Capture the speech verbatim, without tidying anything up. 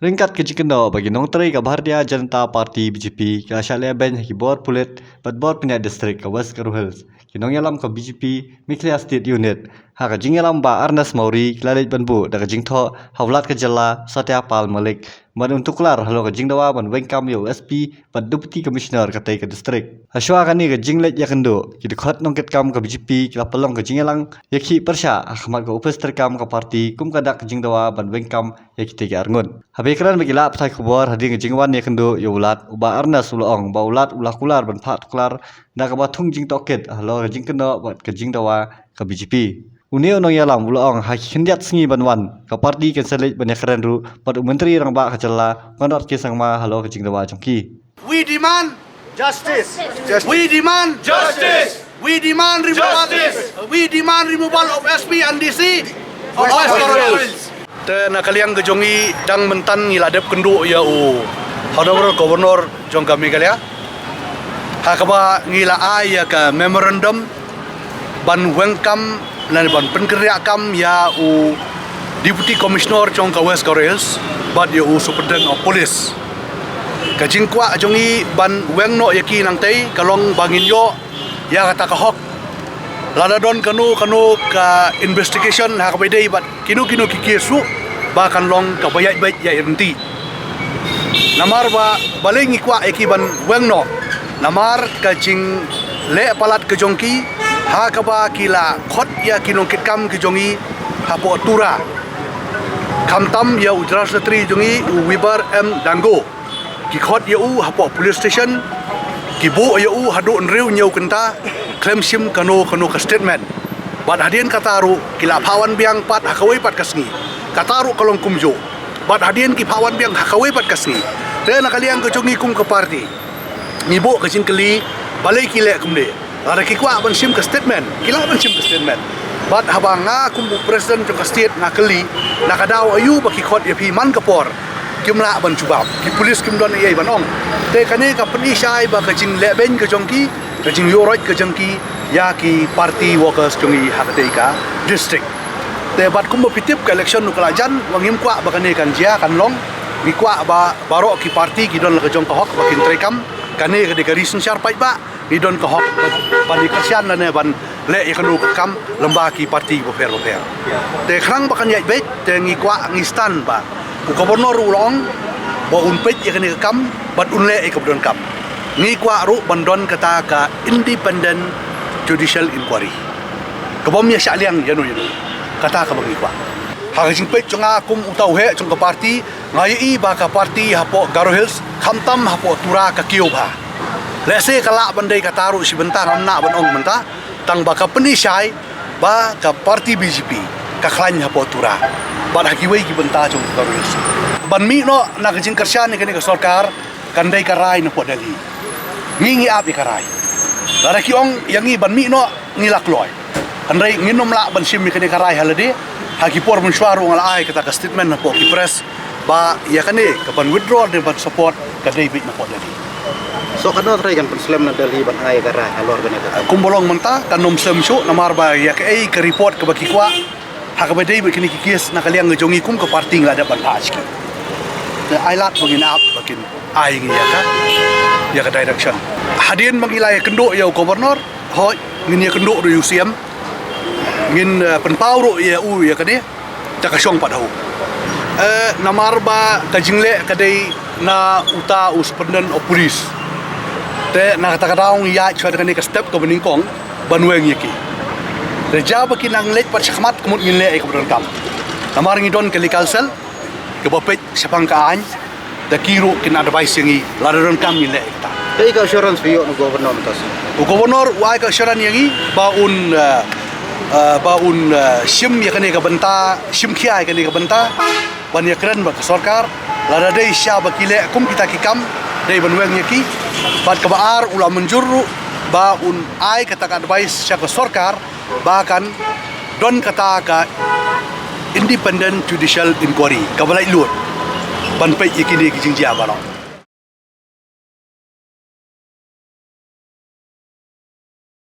Ryngkat ka jingkynnoh ba ki nongtrei ka Bharatiya Janata Party B J P ki la shah leh beiñ ha ki bor pulit bad bor pynïaid district ka West Garo Hills, ki nongïalam ka B J P Meghalaya State Unit ha ka jingïalam Bah Ernest Mawrie ki la leit ban buh da ka jingthoh ha u Lat ka jylla Satya Pal Malik ban un tuklar halor ka jingdawa ban weng kam ïa u S P bad Deputy Commissioner katei ka district. Hashwa kane ka jingleit ïakynduh, ki dkhot nongkitkam ka B J P ki la pynlong ka jingïalang ïakhih pyrshah ha khmat ka ophis treikam ka party kum ka dak ka jingdawa ban weng kam ïa kitei ki arngut. Haba ïakren bad ki lad pathai khubor hadien ka jingwan ïakynduh ïa u Lat, u Bah Ernest u la ong ba u Lat u la kular ban phah tuklar da kaba thung jingtohkit halor ka jingkynnoh bad ka jingdawa ka B J P. Une u nongïalam u la ong ha ki khyndiat sngi ban wan, ka party kan sa leit ban ïakren ruh bad u Myntri Rangbah ka jylla Conrad K Sangma halor ka jingdawa jong ki. We demand justice. We demand justice. We demand removal. Justice. We demand removal of S P and D C of West Garo Hills. Te na ka liang ka jong ngi dang mynta ngi la dep kynduh ïa u Honorable Governor jong ka Meghalaya, ha kaba ngi la ai ïa ka memorandum ban weng kam lane ban pynkynriah kam ïa u Deputy Commissioner jong ka West Garo Hills bad ïa u Superintendent of Police. Ka jingkwah jong ngi ban weng noh ïa ki nangtei ka long ba ngin ïoh ïa kata ka hok. Lada don kano kano ka investigation ha kaba ïadei bad kino kino ki case ruh, ba kan long kaba ïaid beit ïaid ryntih. Namar ba balei ngi kwah ïa ki ban weng noh? Namar ka jingleh palat ka jong ki ha kaba ki la khot ïa ki nongkitkam ki jong ngi hapoh Tura. Khamtam ïa u General Secretary jong ngi, u Wibar M Dango, ki khot ïa u hapoh police station, ki buh ïa u haduh hynriew hynñiew kynta khlem shim kano kano ka statement. Bad hadien kata ruh ki la phah wan biang pat ha kawei pat ka sngi. Kata ruh ka long kumjuh. Bad hadien ki phah wan biang ha kawei pat ka sngi. Te na ka liang ka jong ngi kum ka party, ngi buh ka jingkylli, balei ki leh kumne? Lada ki kwah ban shim ka statement, ki lah ban shim ka statement. Bad haba nga kum u president jong ka state nga kylli, na ka daw aïu ba ki khot ïa phi man ka por, kim lah ban jubab, ki police kim don ei ei ban ong. Te kane ka pyni shai ba ka jingleh beiñ ka jong ki, ka jingïoh roit ka jong ki ïa ki party workers jong ngi ha katei ka district. Te bad kumba phi tip ka election ruh ka la jan, wa ngim kwah ba kane kan jia kan long. Ngi kwah ba baroh ki party ki don la ka jong ka hok ba kin treikam. Kane ka dei ka ri synshar paidbah, ngi don ka hok ban ïa kyrshan lane ban leh ïa kano ka kam lyngba ki party bapher bapher. Te khnang ba kan ïaid beit, te ngi kwah, ngi stan ba u Governor u la ong ba un peit ïa kane ka kam bad un leh ïa kaba donkam. Ngi kwah ruh ban don kata ka independent judicial inquiry, ka bym ïa shah liang ïano ïano. Kata kaba ngi kwah. Ha ka jingpeit jong nga kum uta u heh jong ka party, nga ïohi ba ka party hapoh Garo Hills, khamtam hapoh Tura, ka kiew bha. Lehse ka lah ban dei kata ruh shi bynta, ngam lah ban ong mynta, tang ba ka pyni shai ba ka party B J P ka khlaiñ hapoh Tura bad ha kiwei ki bynta jong ka Garo Hills. Ban mih noh na ka jingkyrshan ïa kane ka sorkar kan dei ka rai na poh Delhi. Ngi ngi ap ïa ka rai. Lada ki ong ïa ngi ban mih noh, ngi la kloi. Hynrei ngin ym lah ban shim ïa kane ka rai ha lade. Ha ki por mynshuwa ruh nga la ai kata ka statement hapoh ki press ba ïa kane ka ban withdraw ne ban support ka dei beit na poh Delhi. So katno trai kan pynslem na Delhi ban ai ka rai halor kane ka? Kumba long mynta kan ym slem shuh, namar ba ïa kaei ka report kaba ki kwah ha kaba dei bad kine ki case na ka liang ka jong ngi kum ka party ngi la dep ban phah sha ki. Te ai lad ba ngin ap ba kin ai ngi ïa ka, ïa ka direction. Hadien ba ngi la ïakynduh ïa u Governor, hooid, ngin ïakynduh ruh ïa u C M. Ngin, eh, pynpaw ruh ïa u ïa kane, te ka shong pat ha u. Eh, namar ba ka jingleh ka dei na uta u Superintendent of Police. Te na kata ka daw ngi ïaid shuwa da kane ka step kaba nyngkong ban weng ïa ki. Te jia ba ki nang leit pat shakhmat, ka mut ngin leh ïa kaba donkam. Namar ngi don ka legal cell kaba peit shaphang ka aiñ, da ki ruh kin advice ïa ngi lada donkam ngin leh ïa kata. Kaei ka assurance phi ïoh na u Governor mynta seh? U Governor u ai ka assurance ïa ngi ba un, eh, eh, ba un, eh, shim ïa kane ka bynta, shim khia ïa kane ka bynta ban ïakren bad ka sorkar. Lada dei shisha ba ki leh kum kita ki kam, dei ban weng ïa ki. Bad kaba ar, u la mynjur ruh ba un ai kata ka advice sha ka sorkar ba kan don kata ka independent judicial inquiry kaba laitluid ban peit ïa kine ki jingjia baroh.